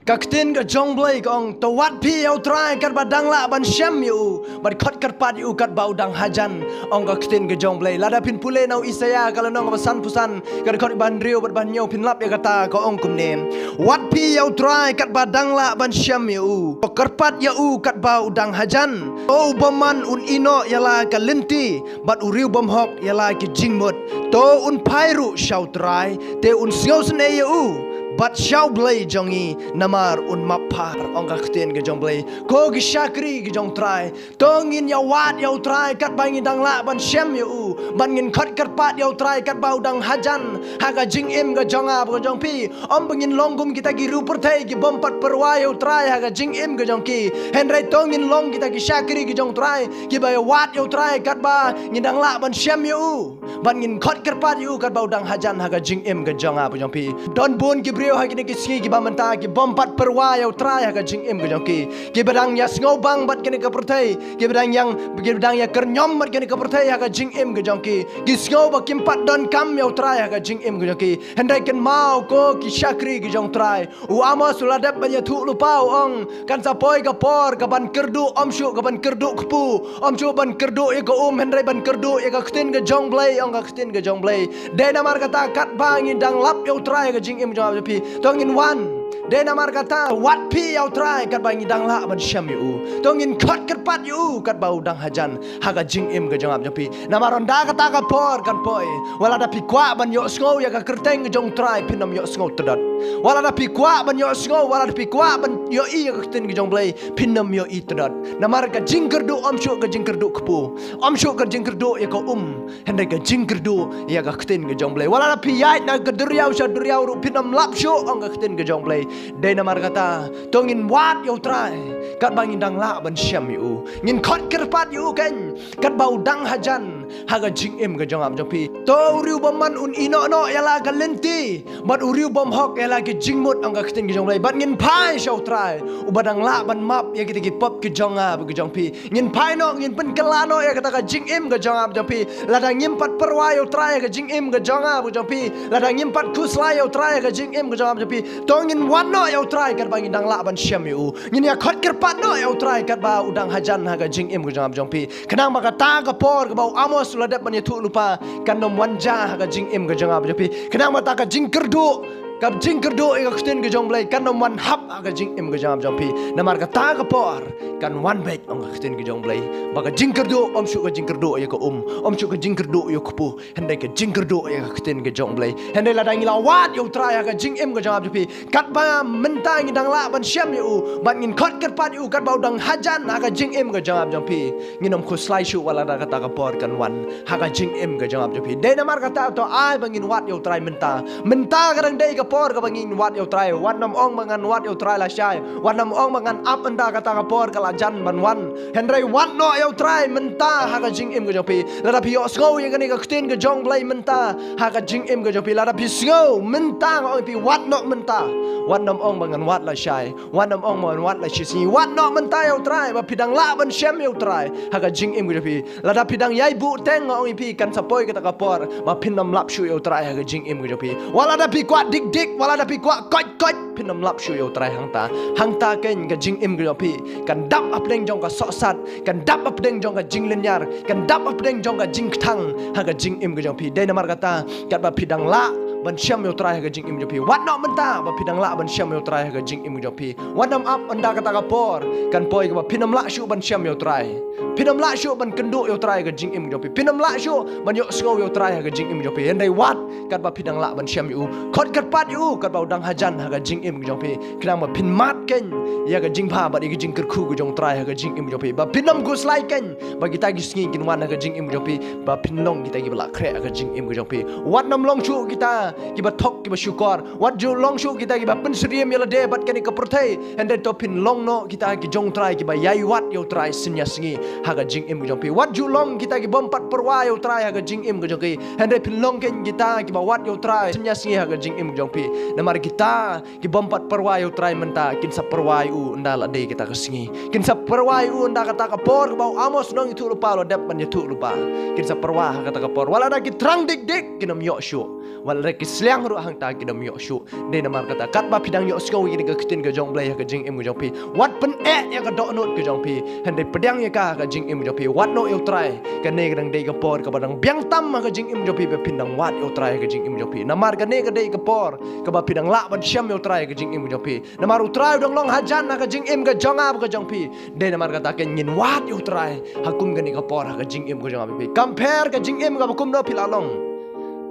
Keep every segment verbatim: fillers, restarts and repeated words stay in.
Ka ktien ka jong Blei ka ong, to wad phi ïa U Trai katba dang lah ban shem ïa u, bad khot kyrpad ïa u katba u dang hajan, ong ka ktien ka jong Blei. Lada phin pule na u Isaïah ka lynnong kaba sanphew san, ka dkhot ba hynriew bad ba hynñiew, phin lap ïa kata, ka ong kumne: Wad phi ïa U Trai katba dang lah ban shem ïa u, to kyrpad ïa u katba u dang hajan. To u bymman un ïehnoh ïa la ka lynti, bad u riewbymhok ïa la ki jingmut. To un phai ruh sha U Trai, te un sngewsynei ïa u, bad sha U Blei jong ngi, namar un map phar, ong ka ktien ka jong Blei. Ko ki shakri ki jong U Trai, to ngin ïa wad ïa U Trai katba ngi dang lah ban shem ïa u, bad ngin khot kyrpad ïa U Trai katba u dang hajan ha ka jingim ka jong nga bad ka jong phi. Ym ba ngin long kum kita ki riew pyrthei ki bym pat pyrwa ïa U Trai ha ka jingim ka jong ki. Hynrei to ngin long kita ki shakri ki jong U Trai, kiba ïa wad ïa U Trai katba ngi dang lah ban shem ïa u, bad ngin khot kyrpad ïa u katba u dang hajan ha ka jingim ka jong nga bad jong phi. Don bun ki briew ha kine ki sngi kiba mynta ki bym pat pyrwa ïa U Trai ha ka jingim ka jong ki. Kiba dang ïa sngewbang bad kane ka pyrthei, kiba dang ïa, kiba dang ïa kyrñiom bad kane ka pyrthei ha ka jingim ka jong ki. Ki sngew ba kim pat donkam ïa U Trai ha ka jingim ka jong ki. Hynrei kynmaw, ko ki shakri ki jong U Trai, u Amos u la dep ban ïathuh lypa, u ong, kan sa poi ka por kaban kyrduh, ym shuh kaban kyrduh kpu, ym shuh ban kyrduh ïa ka um, hynrei ban kyrduh ïa ka ktien ka jong Blei, ong ka ktien ka jong Blei. Dei namar kata, katba ngi dang lap ïa U Trai ha ka jingim ka jong nga bad jong phi, to ngin wan. Dei namar kata, wad phi ïa U Trai katba ngi dang lah ban shem ïa u, to ngin khot kyrpad ïa u katba u dang hajan ha ka jingim ka jong nga bad jong phi. Namar ynda kata ka por kan poi, wat lada phi kwah ban ïohsngew ïa ka kyrteng ka jong U Trai, phin ym ïohsngew tdot. Wat lada phi kwah ban ïohsngew, wat lada phi kwah ban ïohi ïa ka ktien ka jong Blei, phin ym ïohi tdot. Namar ka jingkyrduh ym shuh ka jingkyrduh kpu, ym shuh ka jingkyrduh ïa ka um, hynrei ka jingkyrduh ïa ka ktien ka jong Blei. Wat lada phi ïaid na ka duriaw sha duriaw ruh, phin ym lap shuh, ong ka ktien ka jong Blei. Dei namar kata, to ngin wad ïa U Trai katba ngi dang lah ban shem ïa u. Ngin khot kyrpad ïa u keiñ katba u dang hajan ha ka jingim ka jong nga bad jong phi. To u riewbymman un ïehnoh noh ïa la ka lynti, bad u riewbymhok ïa la ki jingmut, ong ka ktien ka jong Blei. Bad ngin phai sha U Trai, uba dang lah ban map ïa kita ki pop ki jong nga bad ki jong phi. Ngin phai noh, ngin pynkylla noh ïa kata ka jingim ka jong nga bad jong phi. Lada ngim pat pyrwa ïa U Trai ha ka jingim ka jong nga bad jong phi, lada ngim pat khuslai ïa U Trai ha ka jingim ka jong nga bad jong phi, to ngin wan noh ïa U Trai katba ngi dang lah ban shem ïa u. Ngin ïa khot kyrpad noh ïa U Trai katba u dang hajan ha ka jingim ka jong nga bad jong phi. Khnang ba kata ka por kaba u Amos u la dep ban ïathuh lypa kan ym wan jia ha ka jingim ka jong nga bad jong phi. Khnang ba kata ka jingkyrduh, ka jingkyrduh ïa ka ktien ka jong Blei kan ym wan hap ha ka jingim ka jong nga bad jong phi. Namar kata ka por kan wan beit, ong ka ktien ka jong Blei, ba ka jingkyrduh ym shuh ka jingkyrduh ïa ka um, ym shuh ka jingkyrduh ïa u kpu, hynrei ka jingkyrduh ïa ka ktien ka jong Blei. Hynrei lada ngi la wad ïa U Trai ha ka jingim ka jong nga bad jong phi, katba mynta ngi dang lah ban shem ïa u, bad ngin khot kyrpad ïa u katba u dang hajan ha ka jingim ka jong nga bad jong phi, ngin ym khuslai shuh wat lada kata ka por kan wan ha ka jingim ka jong nga bad jong phi. Dei namar kata, to ai ba ngin wad ïa U Trai mynta. Mynta ka dang dei ka por kaba ngin wad ïa U Trai. Wat nym ong ba ngan wad ïa U Trai lashai. Wat nym ong ba ngan ap ynda kata ka por ka la jan ban wan. Hynrei wad noh ïa U Trai mynta ha ka jingim ka jong phi. Lada phi ïohsngew ïa kane ka ktien ka jong Blei mynta ha ka jingim ka jong phi, lada phi sngew mynta, nga ong ïa phi, wad noh mynta. Wat nym ong ba ngan wad lashai. Wat nym ong ba ngan wad la shisngi. Wad noh mynta ïa U Trai ba phi dang lah ban shem ïa U Trai ha ka jingim ka jong phi. Lada phi dang ïai buhteng, nga ong ïa phi, kan sa poi kata ka por ba phin ym lap shuh ïa U Trai ha ka jingim ka jong phi. Wat lada phi kwah dik dik, wat lada phi kwah koit koit, phin ym lap shuh ïa U Trai hangta. Hangta keiñ ka jingim ka jong phi kan dap hapdeng jong ka sohsat, kan dap hapdeng jong ka jinglynñiar, kan dap hapdeng jong ka jingkthang ha ka jingim ka jong phi. Dei namar kata, katba phi dang lah ban shem ïa U Trai ha ka jingim jong phi, wad noh mynta ba phi dang lah ban shem ïa U Trai ha ka jingim jong phi. Wat nym ap ynda kata ka por kan poi kaba phin ym lah shuh ban shem ïa U Trai. Phin ym lah shuh ban kynduh ïa U Trai ha ka jingim jong phi. Phin ym lah shuh ban ïohsngew ïa U Trai ha ka jingim jong phi. Hynrei wad katba phi dang lah ban shem ïa u. Khot kyrpad ïa u katba u dang hajan ha ka jingim jong phi. Khnang ba phin mad keiñ ïa ka jingbha bad ïa ka jingkyrkhu ka jong U Trai ha ka jingim jong phi. Ba phin ym khuslai keiñ ba kita ki sngi kin wan ha ka jingim jong phi, ba phin long kita kiba la khreh ha ka jingim ka jong phi. Wat nym long shuh kita kiba thok kiba shukor. Wat ju long shuh kita kiba pynsyriem ïa lade bad kane ka pyrthei. Hynrei to phin long noh kita ki jong U Trai kiba ïai wad ïa U Trai synñia sngi ha ka jingim ka jong phi. Wat ju long kita ki bym pat pyrwa ïa U Trai ha ka jingim ka jong ki. Hynrei phin long keiñ kita kiba wad ïa U Trai synñia sngi ha ka jingim ka jong phi. Namar kita ki bym pat pyrwa ïa U Trai mynta, kin sa pyrwa ïa u ynda la dei kata ka sngi. Kin sa pyrwa ïa u ynda kata ka por kaba u Amos nongïathuhlypa u la dep ban ïathuh lypa. Kin sa pyrwa ha kata ka por. Wat lada ki thrang dik dik, kin ym ïoh shuh. Wat lada Ki sliang ruh hangta ki dam ïoh shuh. Dei namar kata, katba phi dang ïohsngew ïa kane ka ktien ka jong U Blei ha ka jingim ka jong phi, wat pyneh ïa ka dohnud ka jong phi, hynrei pdiang ïa ka ha ka jingim ka jong phi. Wad noh ïa U Trai. Kane ka dang dei ka por kaba dang biang tam ha ka jingim jong phi ba phin dang wad ïa U Trai ha ka jingim jong phi. Namar kane ka dei ka por kaba phi dang lah ban shem ïa U Trai ha ka jingim jong phi. Namar U Trai u dang long hajan ha ka jingim ka jong nga bad ka jong phi. Dei namar kata, kan ngin wad ïa U Trai ha kum kane ka por ha ka jingim ka jong nga bad phi. Kam pher ka jingim kaba kumno phi la long.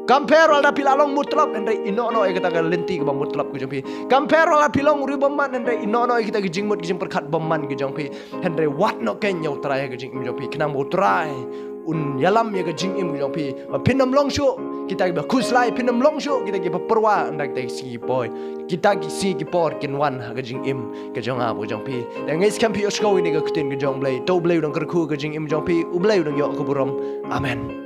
Kam pher wat la phi la long mutlop, hynrei ïehnoh noh ïa kata ka lynti kaba mutlop ka jong phi. Kam pher wat la phi long u riewbymman, hynrei ïehnoh noh ïa kita ki jingmut ki jingpyrkhat bymman ka jong phi. Hynrei wad noh kein ïa U Trai ha ka jingim jong phi, khnang ba U Trai un ïalam ïa ka jingim ka jong phi. Ba phin ym long shuh kita kiba khuslai, phin ym long shuh kita kiba pyrwa, ynda kita ki sngi ki por, kita ki sngi ki por kin wan ha ka jingim ka jong nga bad ka jong phi. Te nga ngeit skhem phi ïohsngew ïa kane ka ktien ka jong U Blei. To U Blei u dang kyrkhu ha ka jingim jong phi, U Blei u dang ïoh ka burom. Amen.